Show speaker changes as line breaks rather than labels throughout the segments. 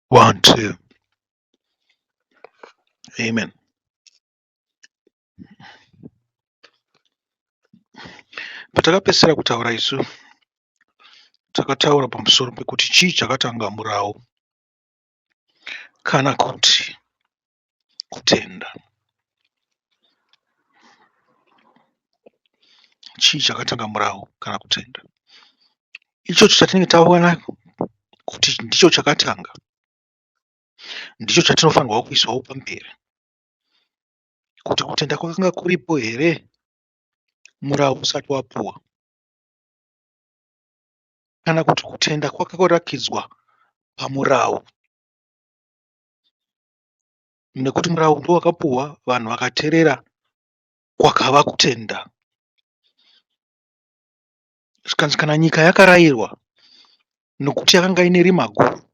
One, two. Amen. Patakapedzisira kutaura isu takataura pamusoro pekuti chii chakatanga murawu kana kuti kutenda. Chii chakatanga murawu kana kutenda? Ichocho chatinenge taona kuti ndicho chakatanga ndicho chatinofanirwa kuisawo pamberi kuti kutenda kwakanga kuripo here murawu usati wapuwa kana kuti kutenda kwakarakidzwa pamurawu nekuti murawu ndowakapuhwa vanhu vakaterera kwakava kutenda. Zvikanzi kana nyika yakarairwa nokuti yakanga ine rima guru,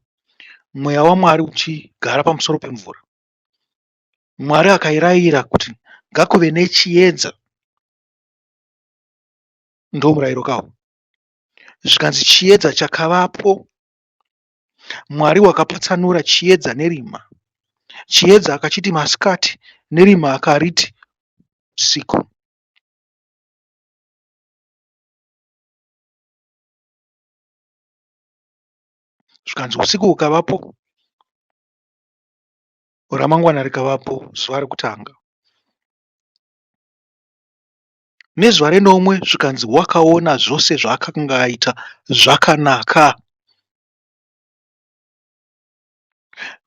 mweya waMwari uchigara pamusoro pemvura. Mwari akairayira kuti ngakuve nechiedza. Ndomurayiro kawo. Zvikanzi chiedza chakavapo. Mwari wakapatsanura chiedza nerima. Chiedza akachiti masikati nerima akariti usiku. Zvikanzi usiku hukavapo, ramangwana rikavapo, zuva rekutanga. Nezuva renomwe zvikanzi wakaona zvose zvaakanga aita zvakanaka.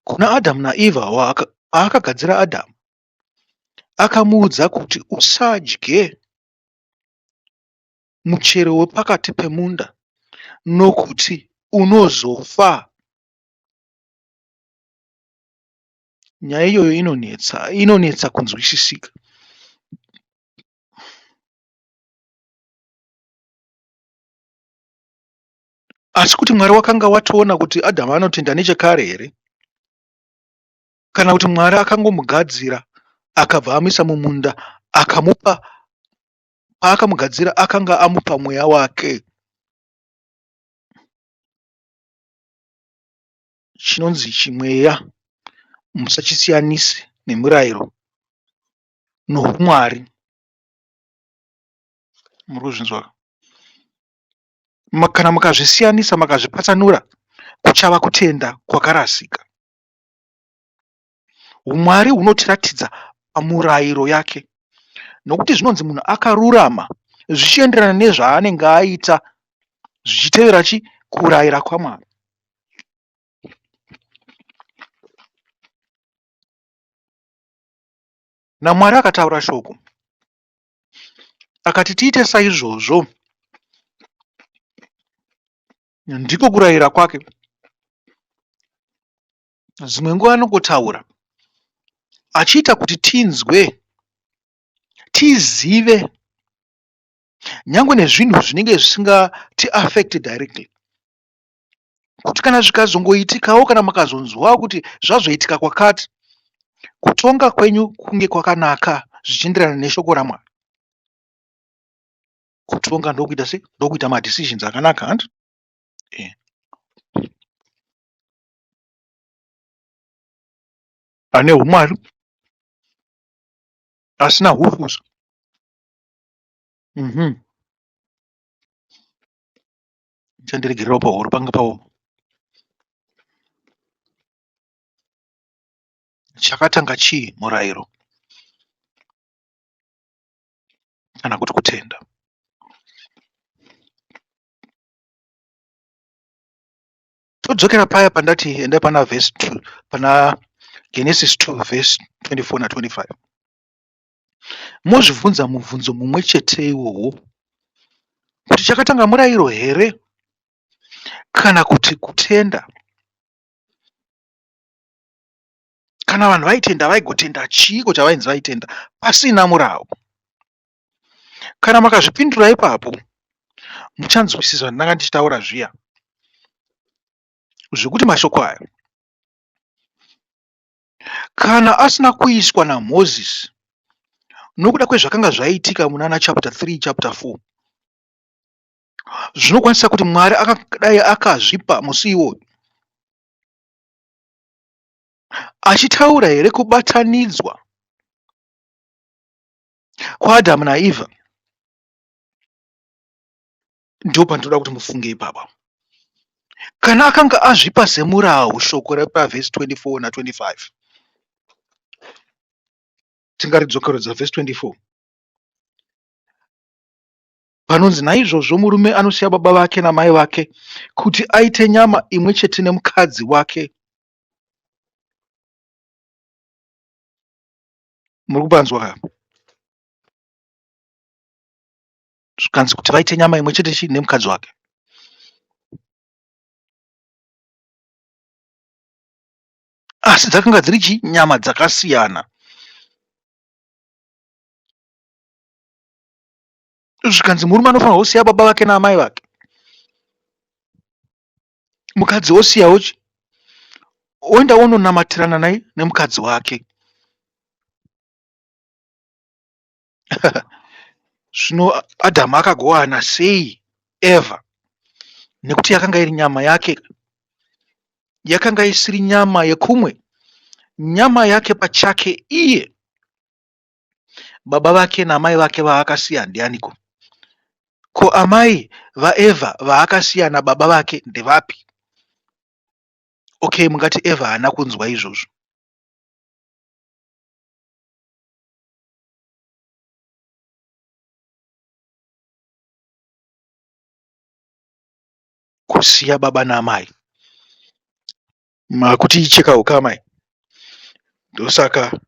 Kuna Adhamu naEvha paakagadzira Adhamu akamuudza kuti usadye muchero wepakati pemunda nokuti unozofa. Nyaya iyoyo inonetsa, inonetsa kunzwisisika. Asi kuti Mwari wakanga watoona kuti Adhamu anotenda nechekare here? Kana kuti Mwari akangomugadzira akabva amuisa mumunda akamupa paakamugadzira akanga amupa mweya wake. Chinonzi chimweya musachisiyanise nemurayiro nohumwari. Muri kuzvinzwa? Kana mukazvisiyanisa makazvipatsanura kuchava kutenda kwakarasika. Humwari hunotiratidza pamurayiro yake nokuti zvinonzi munhu akarurama zvichienderana nezvaanenge aita zvichitevera chi kurayira kwaMwari. NaMwari akataura shoko akati tiite saizvozvo ndiko kurayira kwake. Dzimwe nguva anongotaura achiita kuti tinzwe, tizive nyangwe nezvinhu zvinenge zvisingatiafekti directly. Kuti kana zvikazongoitikawo kana mukazonzwawo kuti zvazoitika kwakati, kutonga kwenyu kunge kwakanaka zvichienderana neshoko raMwari. Kutonga ndokuita sei? Ndokuita madecisions akanaka hanti? Eh. Ane humwari asina hufuza. Chandiregererawo pahuro panga paoma. Chakatanga chii murayiro kana kuti kutenda? Todzokera paya pandati endai pana verse 2 pana Genesis 2 verse 24 na 25. Mozvibvunza mubvunzo mumwe chete iwowo kuti chakatanga murayiro here kana kuti kutenda? Kana vanhu vaitenda vaigotenda chiiko chavainzi vaitenda pasina murawo? Kana makazvipindura ipapo muchanzwisisa zvandanga ndichitaura zviya zvekuti mashoko aya kana asina kuiswa naMozisi nokuda kwezvakanga zvaitika munana chapter 3 chapter 4 zvinokwanisa kuti Mwari akadai akazvipa musi iwoyo. Achitaura here kubatanidzwa kwaAdhamu naEvha? Ndopandinoda kuti mufunge ipapa. Kana akanga azvipa semurau shoko repavhesi 24 na25, tingaridzokerodza vhesi 24 panonzi, naizvozvo murume anosiya baba vake namai vake kuti aite nyama imwe chete nemukadzi wake. Muri kupanzwa ka? Zvikanzi kuti vaite nyama imwe chete chii nemukadzi wake. Asi dzakanga dziri chii? Nyama dzakasiyana. Zvikanzi murume anofanirwa kusiya baba vake naamai vake, mukadzi osiyawo chi oenda ononamatirana naye nemukadzi wake. Zvino Adhamu akagowana sei Evha? Nekuti yakanga iri nyama yake, yakanga isiri nyama yekumwe, nyama yake pachake iye. Baba vake naamai vake vaakasiya ndianiko? Ko amai vaEvha vaakasiya nababa vake ndevapi? Okay, mungati Evha haana kunzwa izvozvo. Kusiya baba naamai makuti icheka ukama iyi. Ndosaka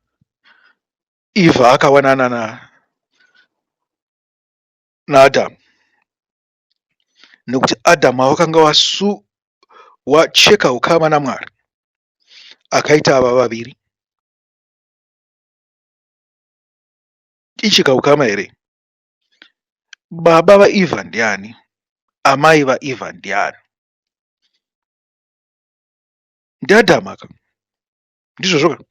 Evha akawanana na naAdhamu, nekuti Adhamu wakanga wasu wacheka ukama naMwari, akaita ava vaviri. Icheka ukama here? Baba vaEvha ndiani? Amai vaEvha ndiani? NdiAdhamu aka. Ndizvozvo ka?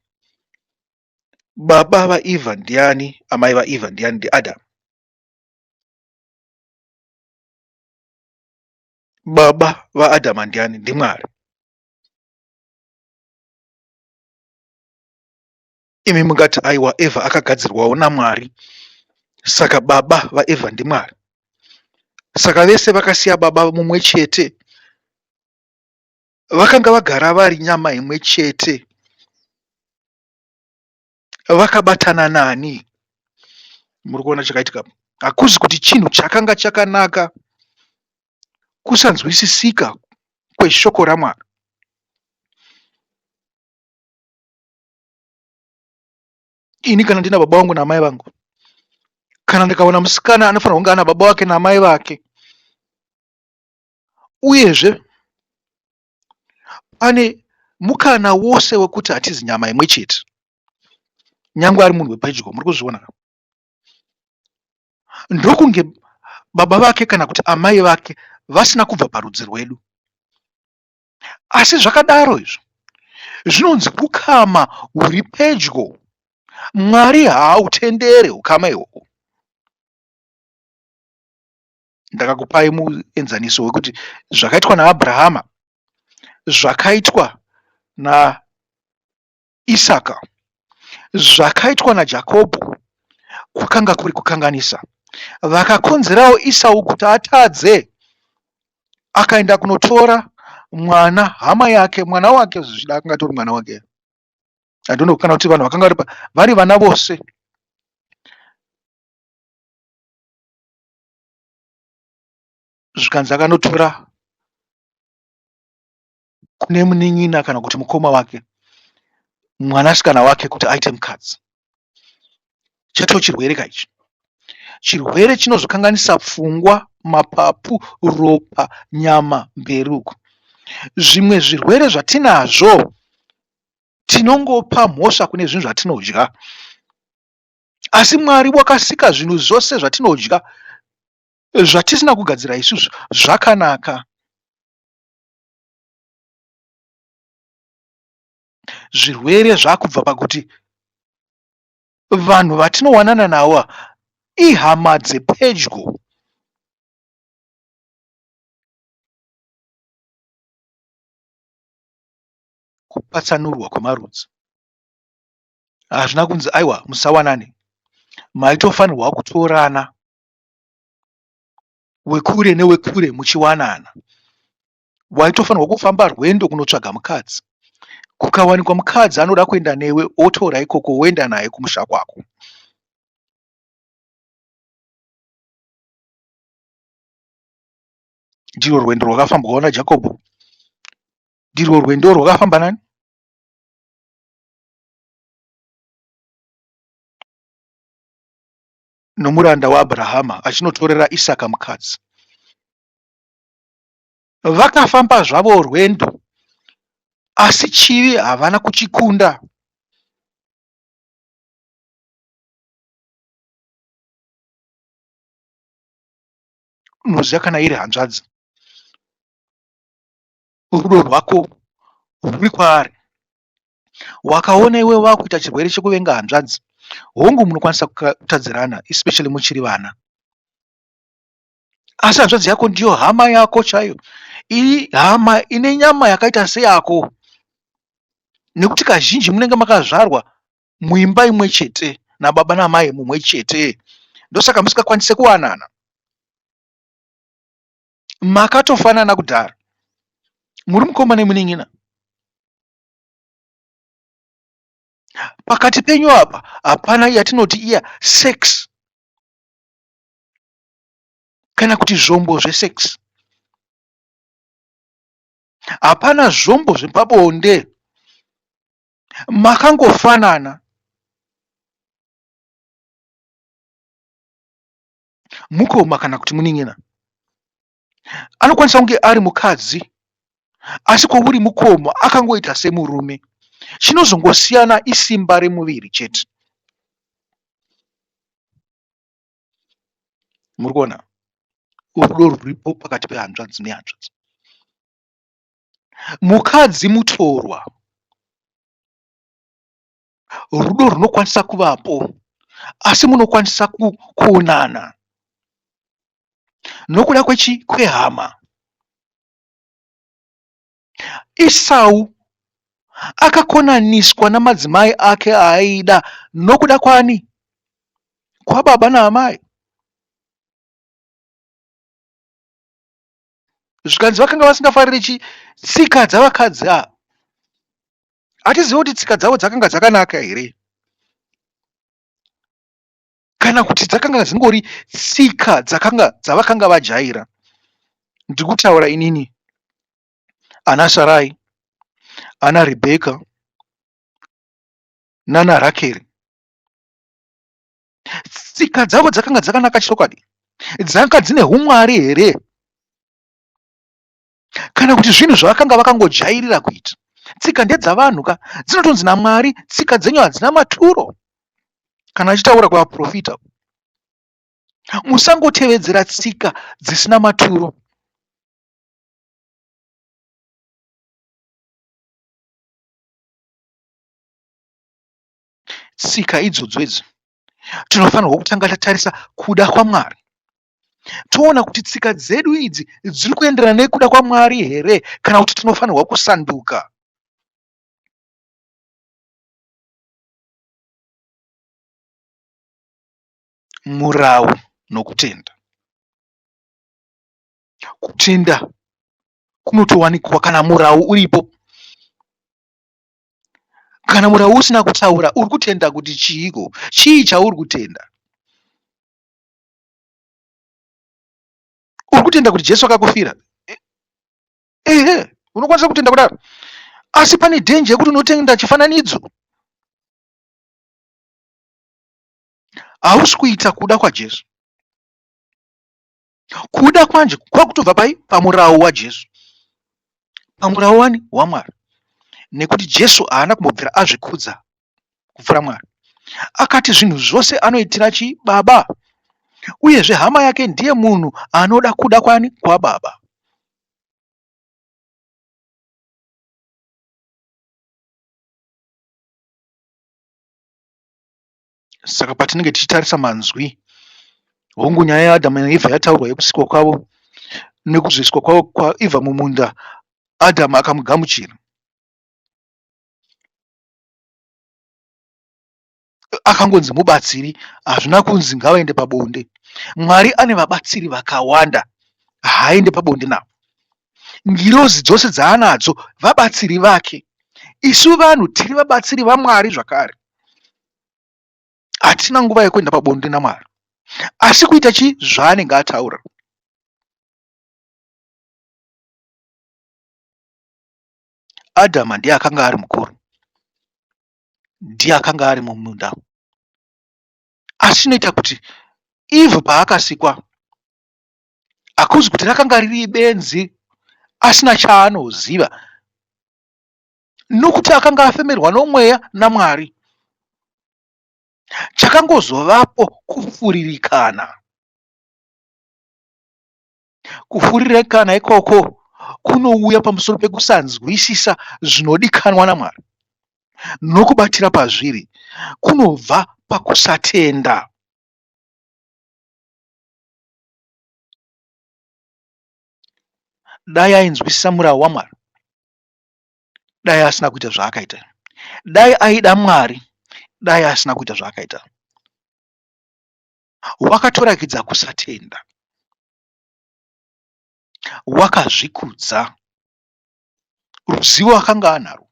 Baba vaEvha ndiani? Amai vaEvha ndiani? NdiAdhamu. Baba vaAdhama ndiani? NdiMwari. Imi mungati aiwa, Evha akagadzirwawo naMwari, saka baba vaEvha ndiMwari. Saka vese vakasiya baba mumwe chete, vakanga vagara vari nyama imwe chete, vakabatana nani? Muri kuona chakaitika? Hakuzi kuti chinhu chakanga chakanaka, kusanzwisisika kweshoko raMwari. Ini kana ndina baba vangu naamai vangu, kana ndikaona musikana anofanirwa kunge ana baba vake naamai vake, uyezve pane mukana wose wekuti hatizi nyama imwe chete, nyangwe ari munhu wepedyo. Muri kuzviona? Ndokunge baba vake kana kuti amai vake vasina kubva parudzi rwedu. Asi zvakadaro izvo zvinonzi ukama huri pedyo, Mwari haautendere ukama ihwohwo. Ndakakupai muenzaniso wekuti zvakaitwa naAbrahama, zvakaitwa naIsaka, zvakaitwa naJakobho kwakanga kuri kukanganisa. Vakakonzerawo Isau kuti atadze, akaenda kunotora mwana hama yake, mwana wake, zvichida akanga atori mwana wake, I don't know, kana kuti vanhu vakanga vari vana vose. Zvikanzi akanotora kune munin'ina kana kuti mukoma wake mwanasikana wake kuti aite mukadzi. Chatoo chirwere ka ichi. Chirwere chinozokanganisa pfungwa, mapapu, ropa, nyama mberi uko. Zvimwe zvirwere zvatinazvo tinongopa mhosva kune zvinhu zvatinodya. Asi Mwari wakasika zvinhu zvose zvatinodya zvatisina kugadzira isusu zvakanaka. Zvirwere zvakubva pakuti vanhu vatinowanana navo ihama dzepedyo. Kupatsanurwa kwemarudzi. Hazvina kunzi aiwa musawanane. Maitofanirwa kutorana wekure newekure muchiwanana. Waitofanirwa kufamba rwendo kunotsvaga mukadzi. Kukawanikwa mukadzi anoda kuenda newe wotora ikoko woenda naye kumusha kwako. Ndirwo rwendo rwakafambwawo naJakobho. Ndirwo rwendo rwakafamba nani? Nomuranda waAbrahama achinotorera Isaka mukadzi. Vakafamba zvavo rwendo asi chivi havana kuchikunda. Unoziva kana iri hanzvadzi rudo rwako rwuri kwaari. Wakaona iwe wakuita chirwere chekuvenga hanzvadzi, hongu munokwanisa kutadzirana especially muchiri vana. Asi hanzvadzi yako ndiyo hama yako chaiyo. Iri hama ine nyama yakaita seyako. Nekuti kazhinji munenge makazvarwa muimba imwe chete nababa namai mumwe chete. Ndosaka musingakwanise kuwanana. Makatofanana kudhara. Muri mukoma nemunin'ina. Pakati penyu apa hapana yatinoti iya sex kana kuti zvombo zvesex. Hapana zvombo zvepabonde. Makangofanana. Mukoma kana kuti munin'ina anokwanisa kunge ari mukadzi asi kwauri mukoma akangoita semurume. Chinozongosiyana isimba remuviri chete. Muri kuona rudo rwuripo pakati pehanzvadzi nehanzvadzi. Mukadzi mutorwa. Rudo runokwanisa kuvapo asi munokwanisa kuonana nokuda kwechi kwehama. Isau akakonaniswa namadzimai ake aaida nokuda kwani? Kwababa naamai. Zvikanzi vakanga vasingafariri chi tsika dzavakadzi ava. Hatizivi kuti tsika dzavo dzakanga dzakanaka here kana kuti dzakanga dzingori tsika dzakanga dzavakanga vajaira. Ndiri kutaura inini ana Sarai, ana Rebheka nana Rakeri. Tsika dzavo dzakanga dzakanaka chokwadi. Dzanga dzine humwari here kana kuti zvinhu zvavakanga vakangojairira kuita. Tsika ndedzavanhu ka, dzinotonzi naMwari tsika dzenyu hadzina maturo. Kana achitaura kuvaprofita, musangotevedzera tsika dzisina maturo. Tsika idzodzo idzi tinofanirwa kutanga tatarisa kuda kwaMwari toona kuti tsika dzedu idzi dziri kuenderana nekuda kwaMwari here kana kuti tinofanirwa kusanduka. Murau nokutenda. Kutenda kunotowanikwa kana murau uripo. Kana murau usina kutaura uri kutenda kuti chiiko? Chii chauri kutenda? Uri kutenda kuti Jesu akakufira? Ehe, unokwanisa kutenda kudaro. Asi pane dhenji yekuti unotenda chifananidzo. Hausi kuita kuda kwaJesu. Kuda kwanje kwakutobva pai? Pamurawo waJesu. Pamurawo wani? WaMwari. Nekuti Jesu haana kumbobvira azvikudza kupfuura Mwari. Akati zvinhu zvose anoitira chii? Baba. Uyezve hama yake ndiye munhu anoda kuda kwani? KwaBaba. Saka patinenge tichitarisa manzwi, hongu nyaya yaAdhamu naEvha yataurwa yekusikwa kwavo nekuzoiswa kwavo kwaEvha mumunda, Adhamu akamugamuchira. Akangonzi mubatsiri, hazvina kunzi ngavaende pabonde. Mwari ane vabatsiri vakawanda, haaende pabonde navo. Ngirozi dzose dzaanadzo vabatsiri vake. Isu vanhu tiri vabatsiri vaMwari zvakare. Hatina nguva yekuenda pabonde naMwari, asi kuita chii? Zvaanenge ataura. Adhama ndiye akanga ari mukuru, ndiye akanga ari mumunda. Asi chinoita kuti Eve paakasikwa, hakuzi kuti rakanga riri benzi asina chaanoziva, nokuti akanga afemerwa nomweya naMwari. Chakangozovapo kufuririkana. Kufuririkana ikoko kunouya pamusoro pekusanzwisisa zvinodikanwa naMwari nokubatira pazviri kunobva pakusatenda. Dai ainzwisisa murau waMwari, dai asina kuita zvaakaita. Dai aida Mwari, dai asina kuita zvaakaita. Wakatorakidza kusatenda. Wakazvikudza. Ruzivo akanga anarwo.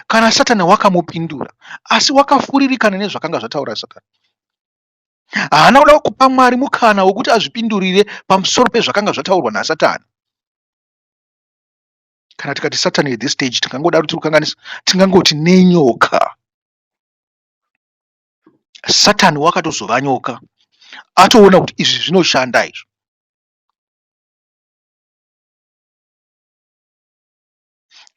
Kana Satani wakamupindura, asi wakafuririkana nezvakanga zvataura Satani. Haana kuda kupa Mwari mukana wekuti azvipindurire pamusoro pezvakanga zvataurwa naSatani. Kana tikati Satani at this stage tingangodaro tiri kukanganisa, tingangoti nenyoka. Satani wakatozova nyoka atoona kuti izvi zvinoshanda izvi.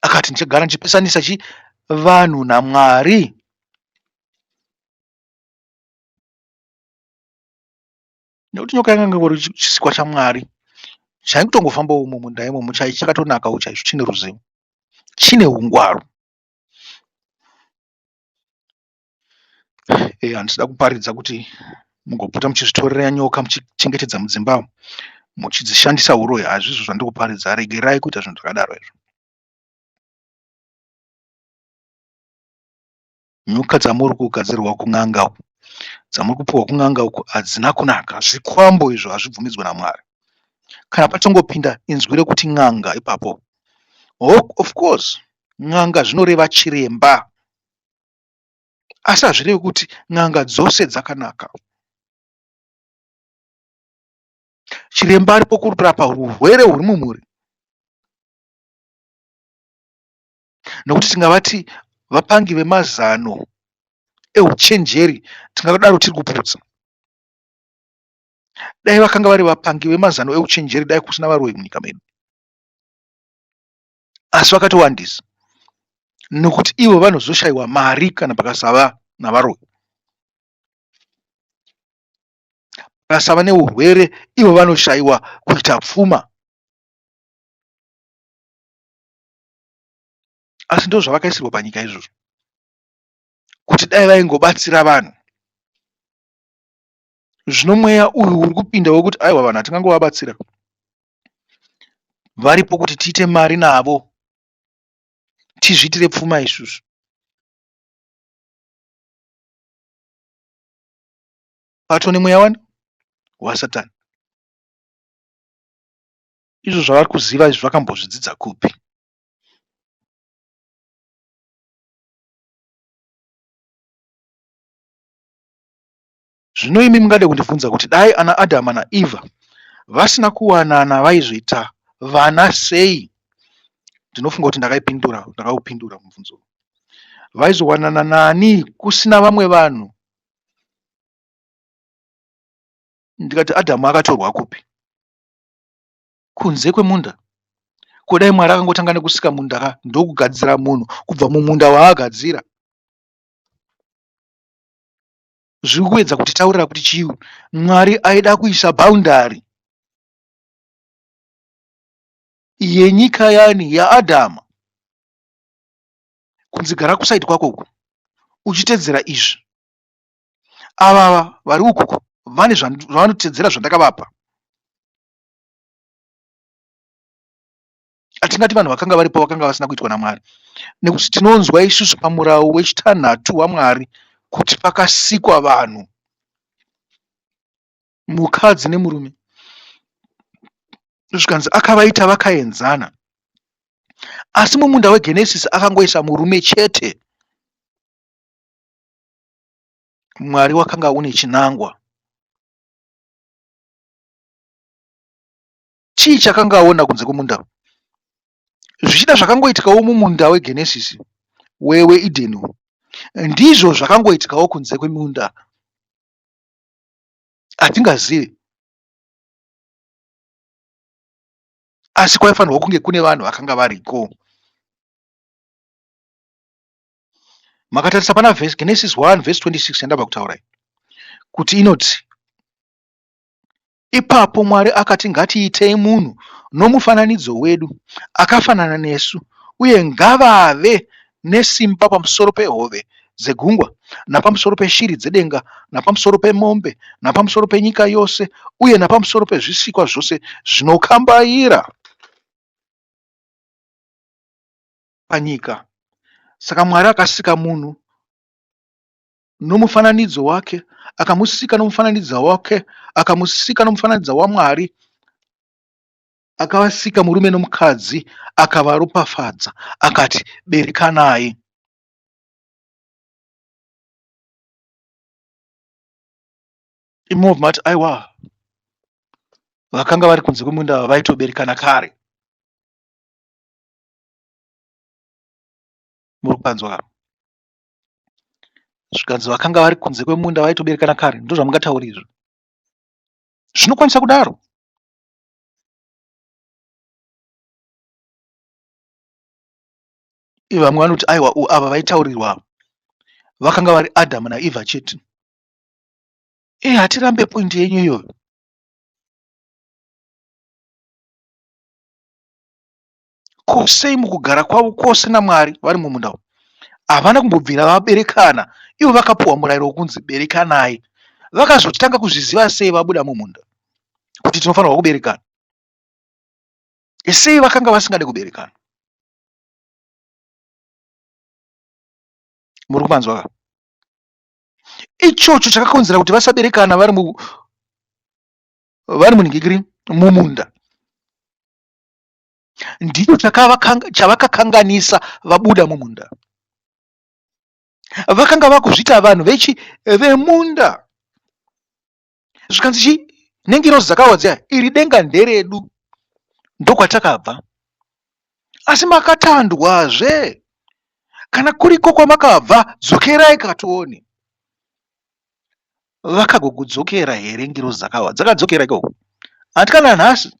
Akati ndichagara ndichipesanisa chi vanhu naMwari. Nekuti nyoka yakanga ingori chisikwa chaMwari chaitongofambawo mumunda imomo chakatonakawo chaizvo chine ruzivo chine ungwaru. Eh, handisida kuparidza kuti mugopota muchizvitorera nyoka muchichengetedza mudzimba umu muchidzishandisa huroyi hazvizvo zvandiri kuparidza regerai kuita zvinhu zvakadaro izvo nyoka dzamuri kugadzirwa kun'anga uku dzamuri kupiwa kun'anga uku hadzina kunaka zvikwambo izvo hazvibvumidzwe namwari kana patongopinda inzwi rekuti n'anga ipapo of course n'anga zvinoreva chiremba Asi hazvirevi kuti n'anga dzose dzakanaka. Chiremba aripo kurapa urwere huri mumhuri. Nokuti tingavati vapangi vemazano euchenjeri tingadaro tiri kuputsa. Dai vakanga vari vapangi vemazano euchenjeri dai kusina varoyi munyika medu. Asi vakatowandisa nokuti ivo vanozoshaiwa mari kana pakasava navaroyi. Pakasava neurwere ivo vanoshaiwa kuita pfuma. Asi ndozvavakaisirwa panyika izvozvo kuti dai vaingobatsira vanhu. Zvino mweya uyu uri kupinda wekuti aiwa vanhu hatingangovabatsira varipo kuti tiite mari navo tizviitire pfuma isusu. Patone mweya wani wasatani. Izvo zvavari kuziva izvi vakambozvidzidza kupi? Zvino imi mungade kundibvunza kuti dai ana Adhama naEvha vasina kuwanana vaizoita vana sei? Ndinofunga kuti ndakaipindura, ndakaupindura mubvunzo uyu. Vaizowanana nani kusina vamwe vanhu? Ndikati Adhamu akatorwa kupi? Kunze kwemunda? Ko dai Mwari akangotanga nekusika munda ka ndokugadzira munhu kubva mumunda waagadzira? Zviri kuedza kutitaurira kuti chii? Mwari aida kuisa boundary yenyika yani yaAdhama kunzi gara kusaidi kwako uku uchitedzera izvi. Ava vari ukuku vane zvavanotedzera zvandakavapa. Hatingati vanhu vakanga varipo vakanga vasina kuitwa naMwari nekuti tinonzwa isusu pamurawo wechitanhatu waMwari. kuti pakasikwa vanhu, mukadzi nemurume. Zvikanzi akavaita vakaenzana. Asi mumunda weGenesisi akangoisa murume chete. Mwari wakanga une chinangwa. Chii chakanga aona kunze kwemunda? Zvichida zvakangoitikawo mumunda weGenesisi weEdeni umu. Ndizvo zvakangoitikawo kunze kwemunda. Hatingazivi. Asi kwaifanirwa kunge kune vanhu vakanga variko. Makatarisa pana verse, Genesis 1 verse 26 yandabva kutaura iyi kuti inoti Ipapo Mwari akati, Ngatiitei munhu nomufananidzo wedu, akafanana nesu, uye ngavave nesimba pamusoro pehove dzegungwa, napamusoro peshiri dzedenga, napamusoro pemombe, napamusoro penyika yose, uye napamusoro pezvisikwa zvose zvinokambaira panyika. Saka Mwari akasika munhu nomufananidzo wake, akamusika nomufananidzo wake, akamusika nomufananidzo waMwari, akavasika murume nomukadzi, akavaropafadza, akati, Berekanai. Imi mati, aiwa, vakanga vari kunze kwemunda ava vaitoberekana kare. Muri kupanzwa ka? Zvikanzi vakanga vari kunze kwemunda vaitoberekana kare. Ndozvamungataura izvo. Zvinokwanisa kudaro. Vamwe vanoti aiwa ava vaitaurirwa ava vakanga vari Adhamu naEvha chete. Eh, hatirambe point yenyu iyoyo. Ko sei mukugara kwavo kwose naMwari vari mumunda umu havana kumbobvira vaberekana ivo vakapuhwa murayiro wokunzi berekanai. Vakazotanga kuzviziva sei vabuda mumunda kuti tinofanirwa kuberekana? Sei vakanga vasingade kuberekana? Muri kumanzwa ka? Ichocho chakakonzera kuti vasaberekana vari mu vari munhingikiri mumunda. Ndicho chavakakanganisa vabuda mumunda. Vakanga vakuzviita vanhu vechi vemunda. Zvikanzi chi nengirozi dzakawa dziya, iri denga nderedu, ndokwatakabva. Asi makatandwazve. Kana kuriko kwamakabva, dzokerai katione. Vakagogodzokera here ngirozi dzakawa? Dzakadzokera ikoko. Handi kana nhasi.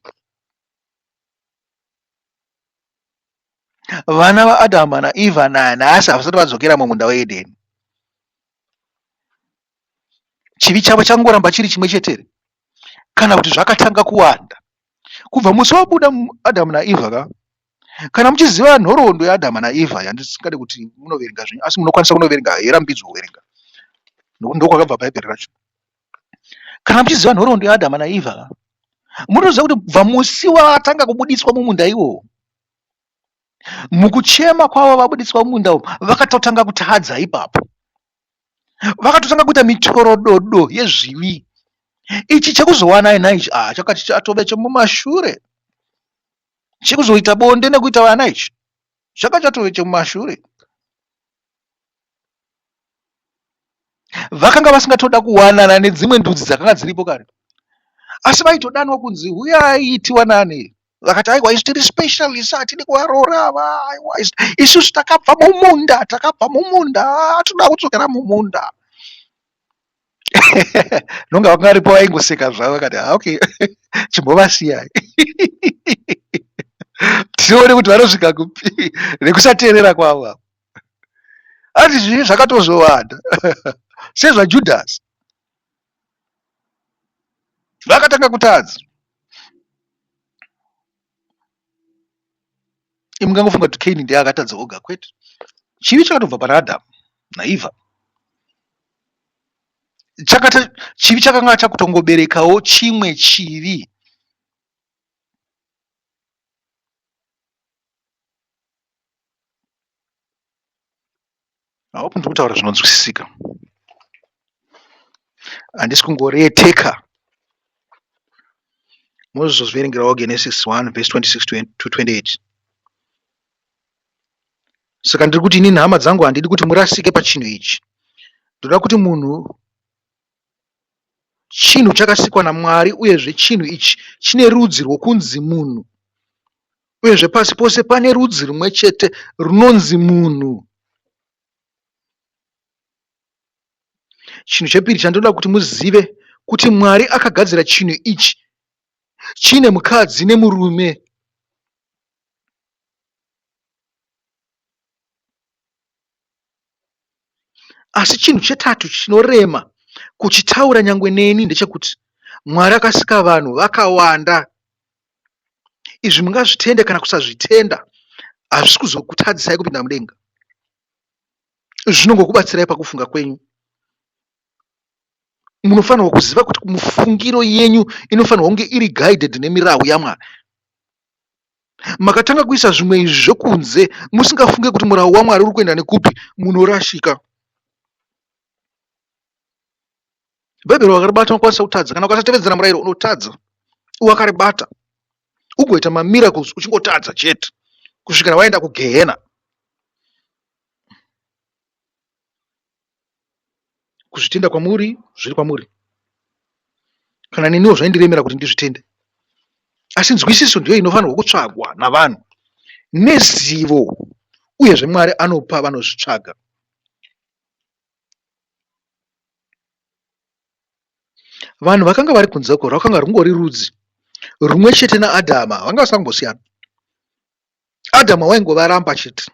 Vana vaAdhama naEvha nanhasi havasati vadzokera mumunda weEdheni. Chivi chavo changoramba chiri chimwe chete here? Kana kuti zvakatanga kuwanda kubva musi wabuda Adhamu naEvha ka? Kana muchiziva nhoroondo yaAdhama naEvha yandisingade kuti munoverenga zvenyu, asi munokwanisa kunoverenga hairambidzwi kuverenga nokuti ndokwakabva Bhaibheri racho. Kana muchiziva nhoroondo yaAdhama naEvha ka, munoziva kuti kubva musi wavatanga kubudiswa mumunda iwowo, mukuchema kwavo vabudiswa mumunda umu, vakatotanga kutadza ipapo. Vakatotanga kuita mitorododo yezvivi. Ichi chekuzowana ina ichi ah, chakati chatove chemumashure. Chekuzoita bonde nekuita vana ichi chaka chatove chemumashure. Vakanga vasingatoda kuwanana nedzimwe ndudzi dzakanga dziripo kare, asi vaitodanwa kunzi huyai tiwanane. Vakati aiwa isu tiri special isu hatidi kuvaroora ava, aiwa isusu takabva mumunda, takabva mumunda, tinoda kudzokera mumunda. Nonga vanga varipo vaingoseka zvavo vakati ah, okay chimbovasiyai tione kuti vanosvika kupi nekusateerera kwavo ava. Ati zvivi zvakatozowanda sezvaJudhasi vakatanga kutadza. Imungangofunga kuti Kaini ndiye akatadza oga, kwete. Chivi chakatobva pana Adhamu naEvha. Chakata, chivi chakanga chakutongoberekawo chimwe chivi. I hope ndiri kutaura zvinonzwisisika. Handisi kungoreteka. Mozozviverengerawo Genesis 1 verse 26 to 28. Saka ndiri kuti inini hama dzangu handidi kuti murasike pachinhu ichi. Ndoda kuti munhu chinhu chakasikwa naMwari uyezve chinhu ichi chine rudzi rwokunzi munhu. Uyezve pasi pose pane rudzi rumwe chete runonzi munhu. Chinhu chepiri chandinoda kuti muzive kuti Mwari akagadzira chinhu ichi chine mukadzi nemurume. Asi chinhu chetatu chinorema kuchitaura nyangwe neni ndechekuti Mwari akasika vanhu vakawanda. Izvi mungazvitende kana kusazvitenda, hazvisi kuzokutadzisai kupinda mudenga. Zvinongokubatsirai pakufunga kwenyu. Munofanirwa kuziva kuti mufungiro yenyu inofanirwa kunge iri guided nemirau yaMwari. Makatanga kuisa zvimwe izvi zvekunze musingafunge kuti murau waMwari uri kuenda nekupi, munorashika. Bhaibheri wakaribata unokwanisa kutadza. Kana ukasatevedzera murayiro unotadza. Wakaribata ugoita mamiracles uchingotadza chete kusvikira waenda kugehena. Kuzvitenda kwamuri zviri kwamuri. Kana neniwo zvaindiremera kuti ndizvitende. Asi nzwisiso ndiyo inofanirwa kutsvagwa navanhu nezivo uyezve Mwari anopa vanozvitsvaga. Vanhu vakanga vari kunze uko rwakanga rungori rudzi rumwe chete naAdhama vanga vasina kumbosiyana. Adhama waingovaramba chete.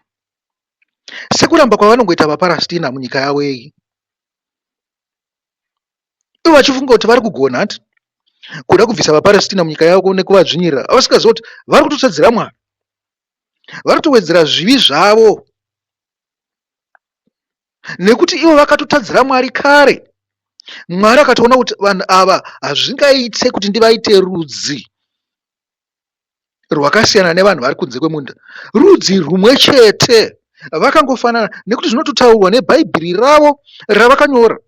Sekuramba kwavanongoita vaParastina munyika yavo iyi. Ivo vachifunga kuti vari kugona hanti kuda kubvisa vaParastina munyika yavo nekuvadzvinyirira vasingaziva kuti vari kutotadzira Mwari. Vari kutowedzera zvivi zvavo nekuti ivo vakatotadzira Mwari kare. Mwari akatoona kuti vanhu ava hazvingaite kuti ndivaite rudzi rwakasiyana nevanhu vari kunze kwemunda rudzi rumwe chete vakangofanana nekuti zvinototaurwa nebhaibheri ravo ravakanyora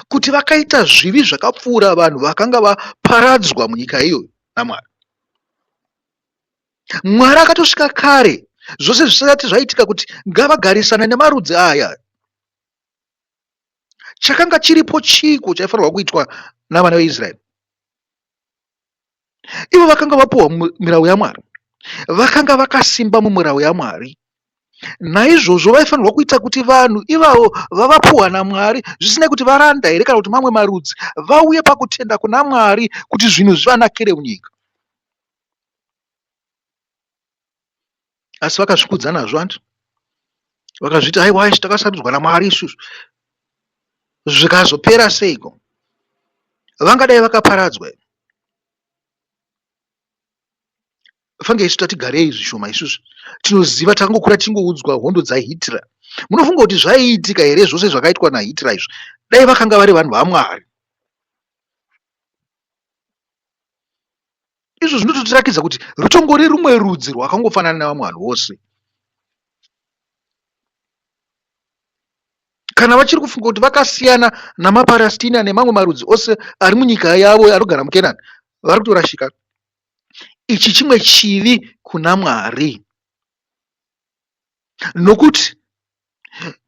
kuti vakaita zvivi zvakapfuura vanhu vakanga vaparadzwa munyika iyoyo namwari mwari akatosvika kare zvose zvisati zvaitika kuti ngavagarisane nemarudzi aya chakanga chiripo chiiko chaifanirwa kuitwa navana veisraeri Ivo vakanga vapuwa mirau yaMwari, vakanga vakasimba mumurau yaMwari. Naizvozvo vaifanirwa kuita kuti vanhu ivavo vavapuwa naMwari, zvisinei kuti varanda here kana kuti mamwe marudzi, vauye pakutenda kuna Mwari kuti zvinhu zvivanakire munyika. Asi vakazvikudza nazvo hanti vakazviti haiwa isu takasarudzwa naMwari isusu. Zvikazopera seiko? Vangadai vakaparadzwa here? Fange isu tatigarei zvishoma isusu tinoziva takangokura tichingoudzwa hondo dzaHitler. Munofunga kuti zvaiitika here zvose zvakaitwa naHitler izvi dai vakanga vari vanhu vaMwari? Izvo zvinototirakidza kuti rutongori rumwe rudzi rwakangofanana nevamwe vanhu vose. Kana vachiri kufunga kuti vakasiyana namaParastina nemamwe marudzi ose ari munyika yavo anogara muKenani, vari kutorashika. Ichi chimwe chivi kuna Mwari. Nokuti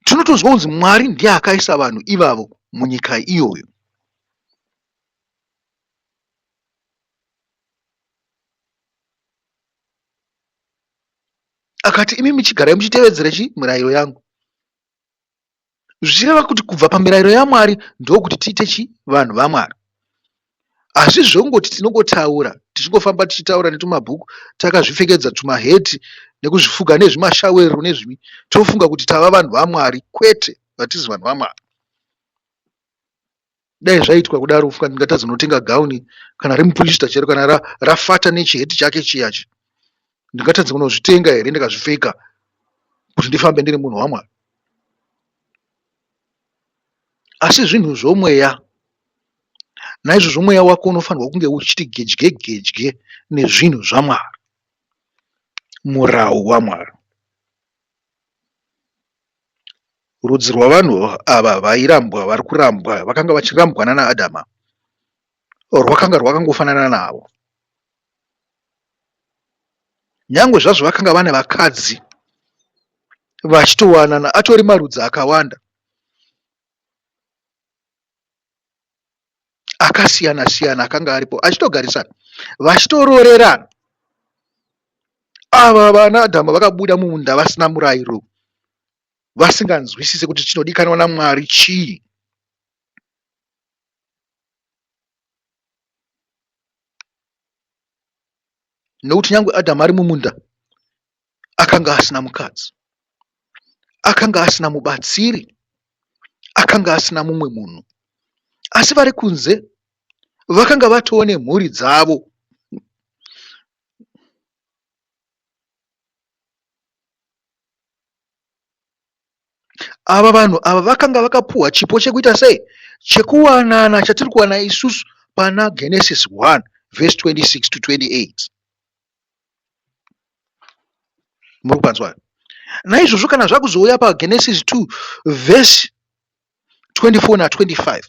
tinotonzwa kunzi Mwari ndiye akaisa vanhu ivavo munyika iyoyo. Akati imi muchigarai muchitevedzera chi mirayiro yangu. Zvichireva kuti kubva pamirayiro yaMwari ndokuti tiite chi vanhu vaMwari. Hazvisi zvekungoti tinongotaura tichingofamba tichitaura netumabhuku takazvipfekedza tumaheti nekuzvifuga nezvimashawero nezvii tofunga kuti tava vanhu vaMwari. Kwete, hatisi vanhu vaMwari. Dai zvaiitwa kudaro ufunga ndingatadza kunotenga gauni kana remuprista chero kana rafata nechiheti chake chiyachi ndingatadza kunozvitenga here ndikazvipfeka kuti ndifambe ndiri munhu waMwari. Asi zvinhu zvomweya naizvozvo mweya wako unofanirwa kunge uchiti gedye gedye nezvinhu zvaMwari murau waMwari. Rudzi rwavanhu ava vairambwa vari kurambwa vakanga vachirambwa nana Adama rwakanga rwakangofanana navo. Nyangwe zvazvo vakanga vane vakadzi vachitowanana atori marudzi akawanda akasiyana siyana akanga aripo achitogarisana vachitoroorerana. Ava vana Adama vakabuda mumunda vasina murayiro vasinganzwisise kuti chinodikanwa naMwari chii. Nokuti nyangwe Adhamu ari mumunda akanga asina mukadzi, akanga asina mubatsiri, akanga asina mumwe munhu. Asi vari kunze vakanga vatoo nemhuri dzavo. Ava vanhu ava vakanga vakapuhwa chipo chekuita sei? Chekuwanana chatiri kuwana isusu pana Genesis 1 verse 26 to 28. Muri kupanzwa? Naizvozvo kana zvakuzouya paGenesis 2 verse 24 na 25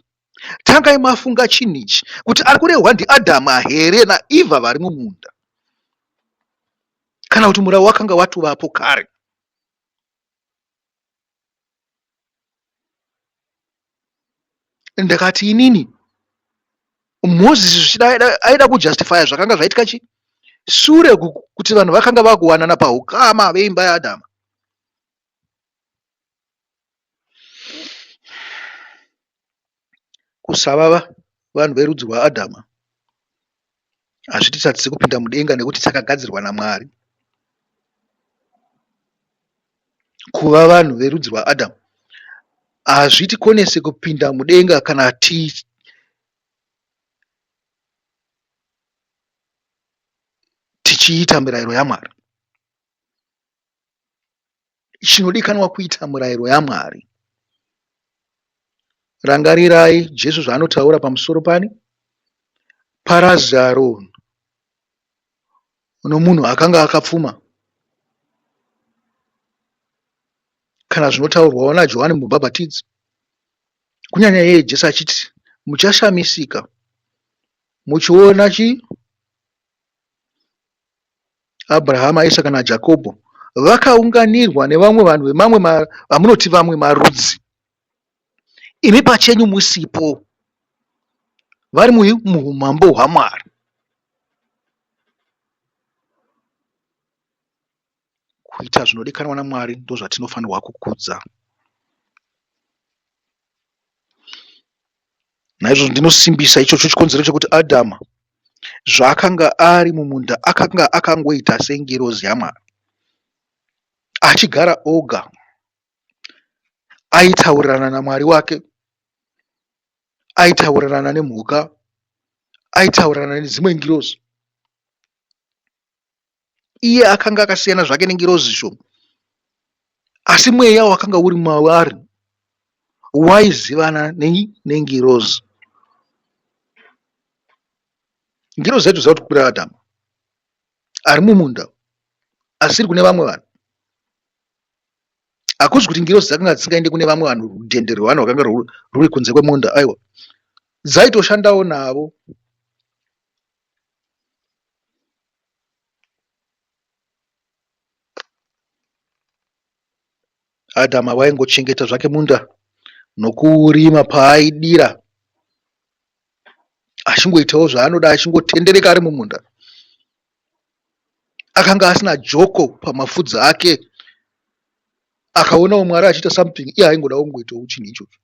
tangai mafunga chinhu ichi kuti ari kurehwa ndiAdhama here naEvha vari mumunda kana kuti murau wakanga watovapo kare. Ndakati inini Mozisi zvichida aida kujustifya zvakanga zvaitika chi sure kuti vanhu vakanga vakuwanana pahukama veimba yaAdhama. Kusava vanhu verudzi rwaAdhama hazvititadzise kupinda mudenga nekuti takagadzirwa naMwari. Kuva vanhu verudzi rwaAdhamu hazvitikonese kupinda mudenga kana tichiita mirayiro yaMwari. Chinodikanwa kuita murayiro yaMwari. Rangarirai Jesu zvaanotaura pamusoro pani? PaRazaro nomunhu akanga akapfuma. Kana zvinotaurwawo naJohani Mubhabhatidzi. Kunyanya iye Jesu achiti, muchashamisika muchiona chii? Abrahama, Isaka naJakobho vakaunganirwa nevamwe vanhu vemamwe vamunoti vamwe marudzi, imi pachenyu musipo, vari muumambo hwaMwari. Kuita zvinodikanwa naMwari ndozvatinofanirwa kukudza. Naizvozvo ndinosimbisa ichocho chikonzero chekuti Adhama zvaakanga ari mumunda akanga akangoita sengirozi yaMwari achigara oga aitaurirana naMwari wake aitaurirana nemhuka aitaurirana nedzimwe ngirozi. Iye akanga akasiyana zvake nengirozi shoma, asi mweya wakanga uri maari waizivana nei nengirozi. Ngirozi yaitoziva kuti kuri Adhamu ari mumunda asiri kune vamwe vanhu. Hakuzi kuti ngirozi dzakanga dzisingaende kune vamwe vanhu rudhende rwevanhu rwakanga rwuri kunze kwemunda aiwa dzaitoshandawo navo. Adhama waingochengeta zvake munda nokuurima paaidira achingoitawo zvaanoda achingotendereka ari mumunda. Akanga asina joko pamafudzi ake. Akaonawo Mwari achiita something iye aingodawo kungoitawo chinhu ichocho.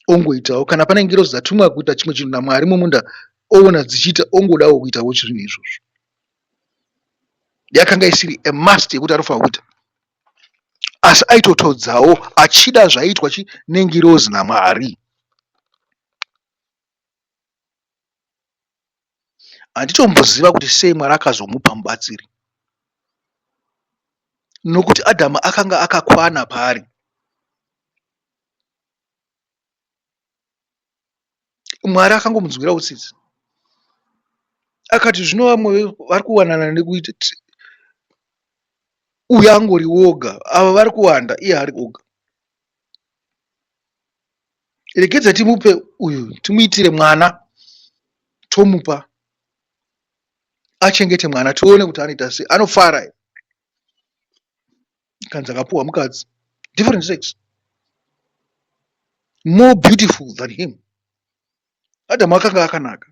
Ongoitawo kana pane ngirozi dzatumwa kuita chimwe chinhu naMwari mumunda oona dzichiita ongodawo kuitawo zvinhu izvozvo. Yakanga isiri a must yekuti anofanira kuita asi aitotodzawo achida zvaiitwa chi nengirozi naMwari. Handitomboziva kuti sei Mwari akazomupa mubatsiri nokuti Adhamu akanga akakwana paari. Mwari akangomunzwirawo tsitsi akati zvino vamwe vari kuwanana nekuita Uyu angori woga, ava vari kuwanda, iye ari oga. Regedza timupe uyu, timuitire mwana, tomupa achengete mwana, tione kuti anoita sei, anofara here. Kanzi akapuwa mukadzi, different sex, more beautiful than him. Adhamu akanga akanaka,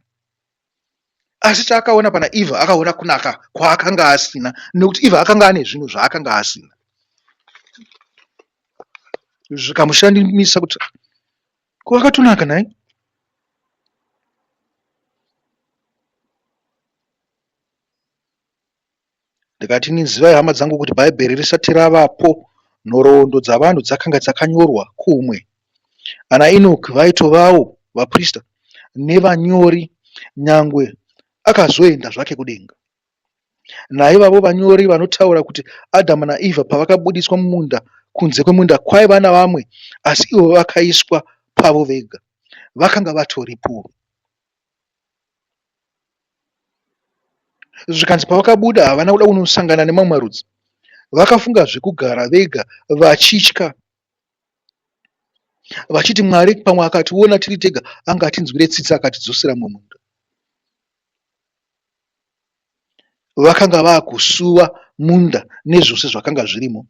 asi chaakaona pana Eva, akaona kunaka kwaakanga asina, nekuti Eva akanga ane zvinhu zvaakanga asina, zvikamushandisa kuti ko akatonaka nhai. Ndikati ini zivai hama dzangu kuti Bhaibheri risati ravapo, nhoroondo dzavanhu dzakanga dzakanyorwa kumwe. Ana Enoki vaitovawo vaprista nevanyori nyangwe akazoenda zvake kudenga. Naivavo vanyori vanotaura kuti Adhamu naEvha pavakabudiswa mumunda kunze kwemunda kwaiva navamwe asi ivo vakaiswa pavo vega. Vakanga vatoripo. Zvikanzi pavakabuda havana kuda kunosangana nemamwe marudzi. Vakafunga zvekugara vega vachitya vachiti Mwari pamwe akationa tiri tega angatinzwire tsitsi akatidzosera mumunda. Vakanga vakusuwa munda nezvose zvakanga zvirimo.